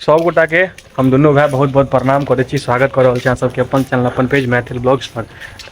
सब गोटा के हम दुनू भाई बहुत बहुत प्रणाम करै छी, स्वागत कर रहल छी अहाँ सबके अपन चैनल अपन पेज मैथिल ब्लॉग्स पर।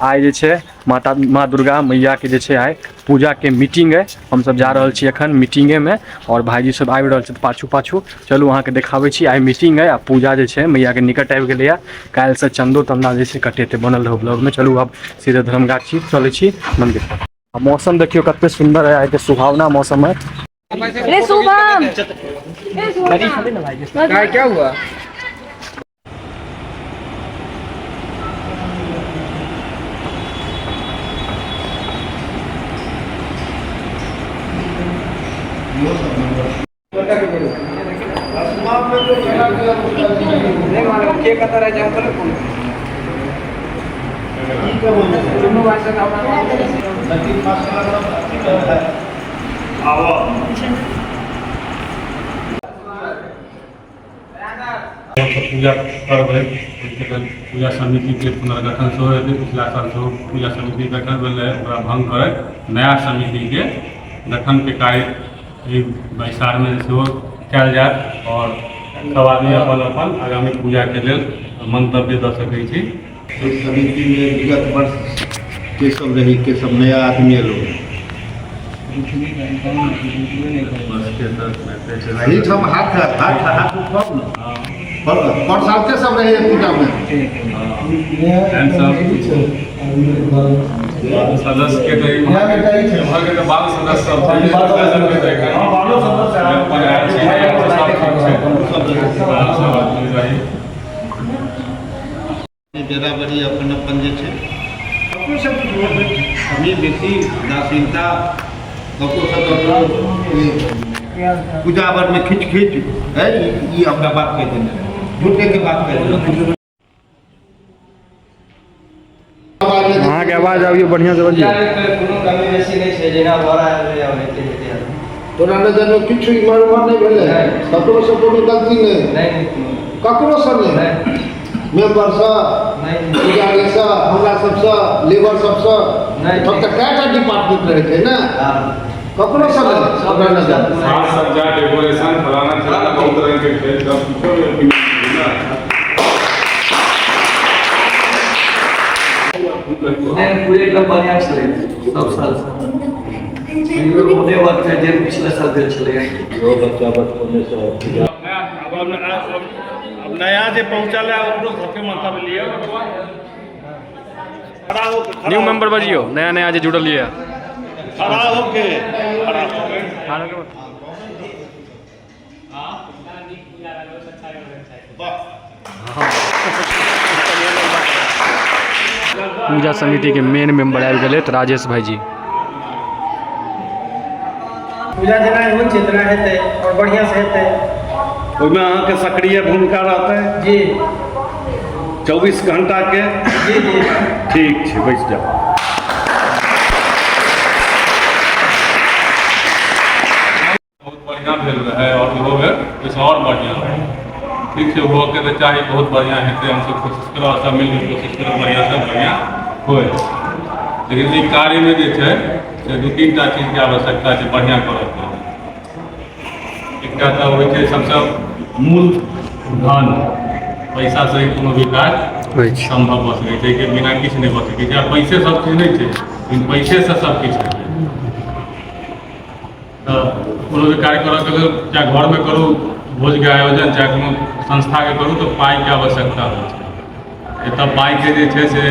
आइ जे छै माता माँ दुर्गा मैया के जे छै आइ पूजा के मीटिंग है, हम सब जा रहल छी एखन मीटिंगे में और भाईजी सब आबि रहल छथि पाछू पाछू। चलू अहाँके देखाबै छी, आइ मीटिंग है आ पूजा जे छै मैया के निकट आबि गेलैया। काल्हि से चंदो तंदा जे छै कटेतै, बनल रहू ब्लॉग में। चलू आब सीधे धर्मगाछी चलै छी मंदिर पर। आ मौसम देखियौ कते सुंदर है, आइ के सुहावना मौसम है। रे शुभम, क्या हुआ? नहीं मालूम के कता रह जाऊं तो कौन पूजा करबै, ओहिके लेल पूजा समितिके पुनर्गठन सेहो हेतै। पिछला साल सेहो पूजा समिति गठन भेल रहै, ओकरा भंग करैत नया समितिके गठनके कार्य एहि बैसारमे सेहो कयल जायत और सब आदमी अपन अपन आगामी पूजाके लेल मंतव्य दऽ सकै छी। एहि समितिमे विगत वर्ष के सब रही, के सब नया आदमी एलो? एहिठाम हाथ हाथ हाथ उठाउ ने। पर पर साल के सब रहे पूजा में? सब सदस्य के तऽ इम्हर के तऽ बाल सदस्य सब छै, सबके तऽ एखन अपन आयल छी, सब ठीक छै, सब आदमी रही। बेराबरी अपन अपन जे छै ककरो सब कमी बेसी उदासीनता ककरो सब ककरो पूजा में खिच खिच है, ई हमरा बात कहि देने, झूठे के बात कहि देने। अहाँके आवाज आबियो बढ़िआँ से बजियौ। कोनो कमी बेसी नहि छै, जेना भऽ रहल रहै ओनाहिते हेतै। तोरा नजरमे किछु इम्हर उम्हर नहि भेलै? ककरो से कोनो गलती नहि? नहि, ककरो से नहि, मेम्बरसँ, पुजारीसँ, हमरा सबसँ, लेबर सबसँ? तब तऽ कएटा डिपार्टमेंट रहै छै ने, ककरो से नहि हमरा नजर? साज सज्जा, डेकोरेशन, फलाना चिलाना, बहुत रंग के छै, सब किछो ना। नहि, पूरे एकदम बढ़िआँ छलै सब सालसँ। ओहने बात छै जे पिछला साल भेल छलै। बच्चा बचपनेसँ अब नया जे पहुँचल है ओकरो सबके मंतव्य लिअ। न्यू मेंबर बजियौ, नया नया जे जुड़ल यऽ। खड़ा होके, खड़ा होके। पूजा समिति के मेन मेंबर आबि गेलै राजेश भाईजी। पूजा जेना होइ छै तेना हेतै और बढ़िआँ से हेतै। ओहिमे अहाँके सक्रिय भूमिका रहतै? जी। 24 घंटा के? जी जी। ठीक छै, बैस जाउ। बहुत बढ़िआँ भेल रहै और इहो बेर ओहिसँ और बढ़िआँ। ठीक छै, होके तऽ चाही, बहुत बढ़िआँ हेतै। हमसब कोशिश करब, सब मिलके कोशिश करब बढ़िआँसँ बढ़िआँ होइ। लेकिन ई कार्यमे जे छै से दू तीन टा चीजके आवश्यकता छै बढ़िआँ करऽके। एकटा तऽ होइ छै सबसँ मूल धन, पैसासँ ही कोनो भी काज सम्भव भऽ सकै छै, एहिके बिना किछु नहि भऽ सकै छै। आ पैसे सब चीज नहि छै, लेकिन पैसेसँ सब किछु होइ छै। तऽ कोनो भी कार्य करऽके लेल, चाहे घरमे करू भोजके आयोजन, चाहे कोनो संस्थाके करू, तऽ पाइके आवश्यकता होइ छै। एतऽ पाइके जे छै से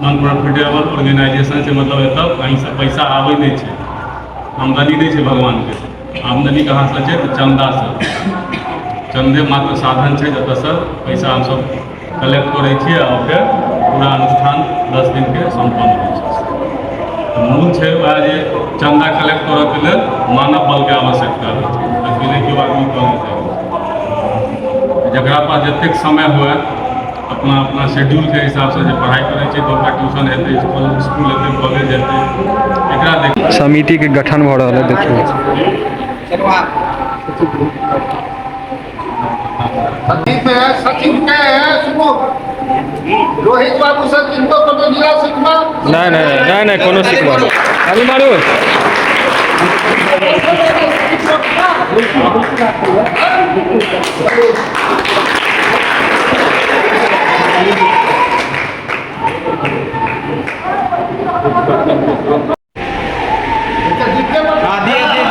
नॉन प्रॉफिटेबल ऑर्गेनाइजेशन छै, मतलब एतऽ कहीँसँ पैसा आबै नहि छै, आमदनी नहि छै भगवानके। आमदनी कहाँसँ छै? तऽ चन्दासँ। चन्दे मात्र साधन छै जतऽसँ पैसा हमसब कलेक्ट करै छियै आ फेर पूरा अनुष्ठान 10 दिनके सम्पन्न होइ छै। मूल छै वएह जे चन्दा कलेक्ट करऽके लेल मानव बलके आवश्यकता होइ छै, अकेले केओ आदमी कऽ नहि सकै छै। जकरा पास जतेक समय हुए, अपना अपना शेड्यूलके हिसाबसँ जे पढ़ाइ करै छै तऽ ओकरा ट्यूशन हेतै, इसकुल हेतै, कॉलेज हेतै, एकरा देख। समिति के गठन भऽ रहल है, देखियौ। सचिव है, सचिव के है, सुनो रोहित बाबू सर, किनको कोनो जिला शिकवा? नहीं नहीं नहीं नहीं, कोनो शिकवा नहीं। अभी मारू।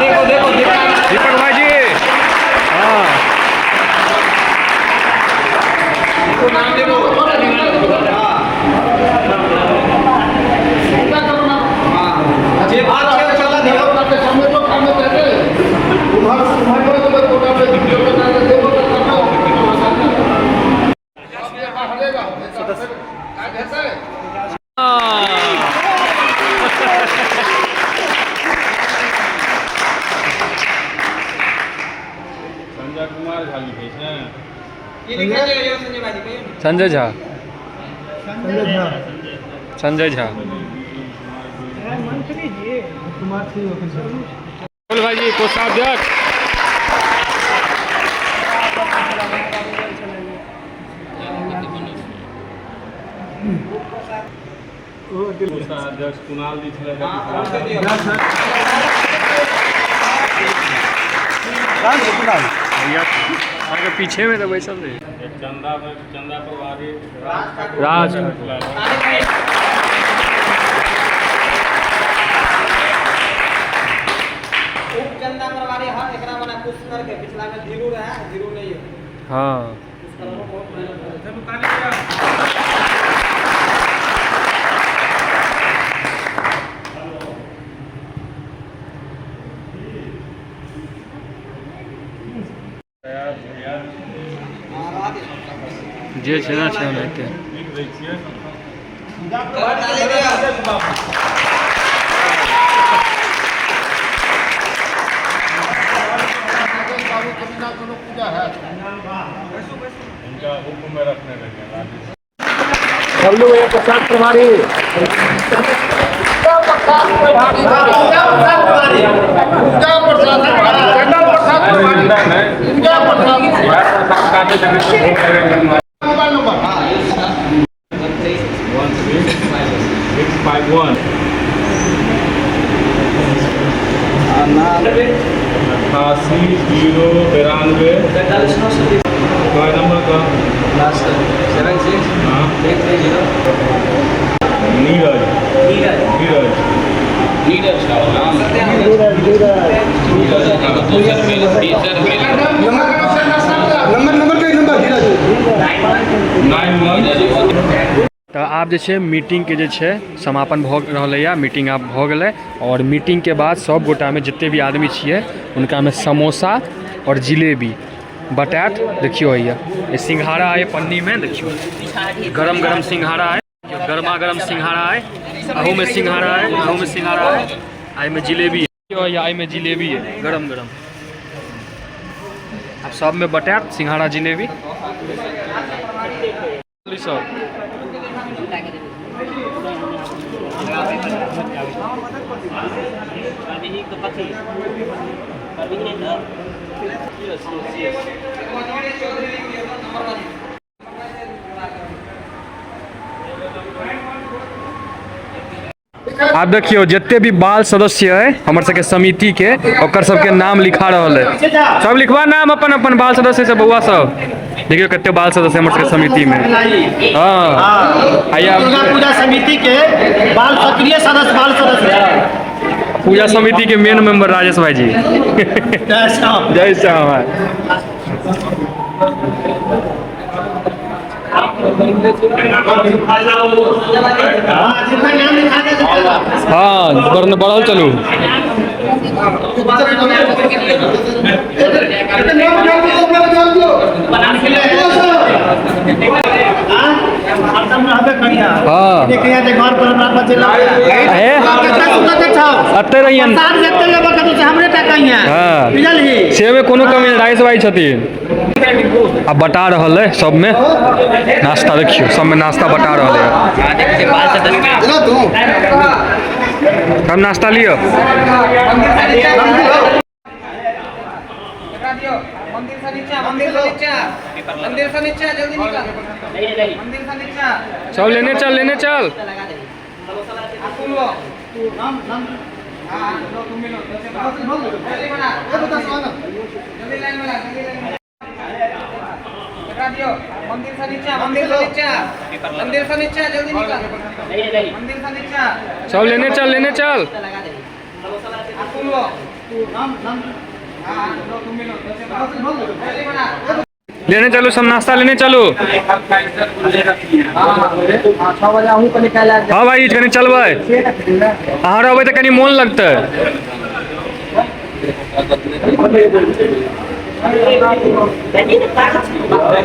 देखो देखो दीपक भाई जी। हाँ संजय कुमार झा लिखै छै। संजय झा, संजय झा। राहुल भाई जी कोषाध्यक्ष। कोषाध्यक्ष कुणाल जी छलै। भैया अहाँके पीछे में तो बैसल रही। चंदा में चंदा प्रभारी राज उप चंदा प्रभारी हर एकरा मना कुछ करके पिछला में धीरू रहा, धीरू नहीं है। हाँ बहुत मेहनत है। जे छै ना छै ओनाहिते। लिख दै छियै। हुनका हुकुममे रखने रहियै राजेश। बबलू भैया प्रसाद प्रभारी। पूजा प्रसाद चंदा प्रसाद पूजा प्रसाद। Mobile number 16651 88 0 92 कय नंबर का? 76 हाँ 330 नीरज नीरज नीरज नाम नंबर नंबर के नंबर 91। तऽ आब जे छै मीटिंग के जे छै समापन भऽ रहलैए। मीटिंग आब भऽ गेलै और मीटिंग के बाद सब गोटामे जते भी आदमी छियै हुनकामे समोसा और जिलेबी बटायत। देखियौ हैया ये सिंघाड़ा है पन्नी में, देखियौ गरम गरम सिंघाड़ा है, गर्मा गरम सिंघाड़ा है, अहू में सिंघाड़ा है, अहू में सिंघाड़ा है, एहिमे जिलेबी है, देखियौ हैया एहिमे जिलेबी है गरम गरम। आब सबमे बटायत सिंघाड़ा जिलेबी सब। आब देखियौ जते भी बाल सदस्य है हमर सबके समिति के ओकर सबके नाम लिखा रहल है। सब लिखवा नाम अपन अपन बाल सदस्य से बउआ सब। देखियौ कते बाल सदस्य हमर सबके समिति में। हाँ आइए दुर्गा पूजा समिति के बाल सक्रिय सदस्य बाल सदस्य पूजा समिति के मेन मेंबर राजेश भाई जी। जय श्याम। जय श्याम भाई। हाँ जितना नाम लिखा दे। हाँ बढ़ल चलू। हाँ अते रहियन। हाँ से में कोनो कमी नहीं, राजेश भाई छथिन। अब बटा रहल है सब में नाश्ता। देखियो सब में नाश्ता बटा रहल है। हम नाश्ता लियो। मंदिर से नीचा, मंदिर से नीचा, मंदिर से नीचा, जल्दी निकल, मंदिर से नीचा। सब लेने चल, लेने चल। सुन लो। हाँ लो तुम भी लो। जल्दी बना, जल्दी लाइन में ला, जल्दी लाइन में लगा दियो। मंदिर से नीचे, मंदिर से नीचे, मंदिर से नीचे, जल्दी निकल। मंदिर से नीचे। सब लेने चल, लेने चल। तुम लो। हाँ लो तुम भी लो। जल्दी बना। लेने चलू, सब नाश्ता लेने चलू। हाँ भाई, कनि चलबै, अहाँ रहबै तऽ कनि मोन लगतै।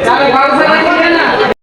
चलो घर से नहीं ना।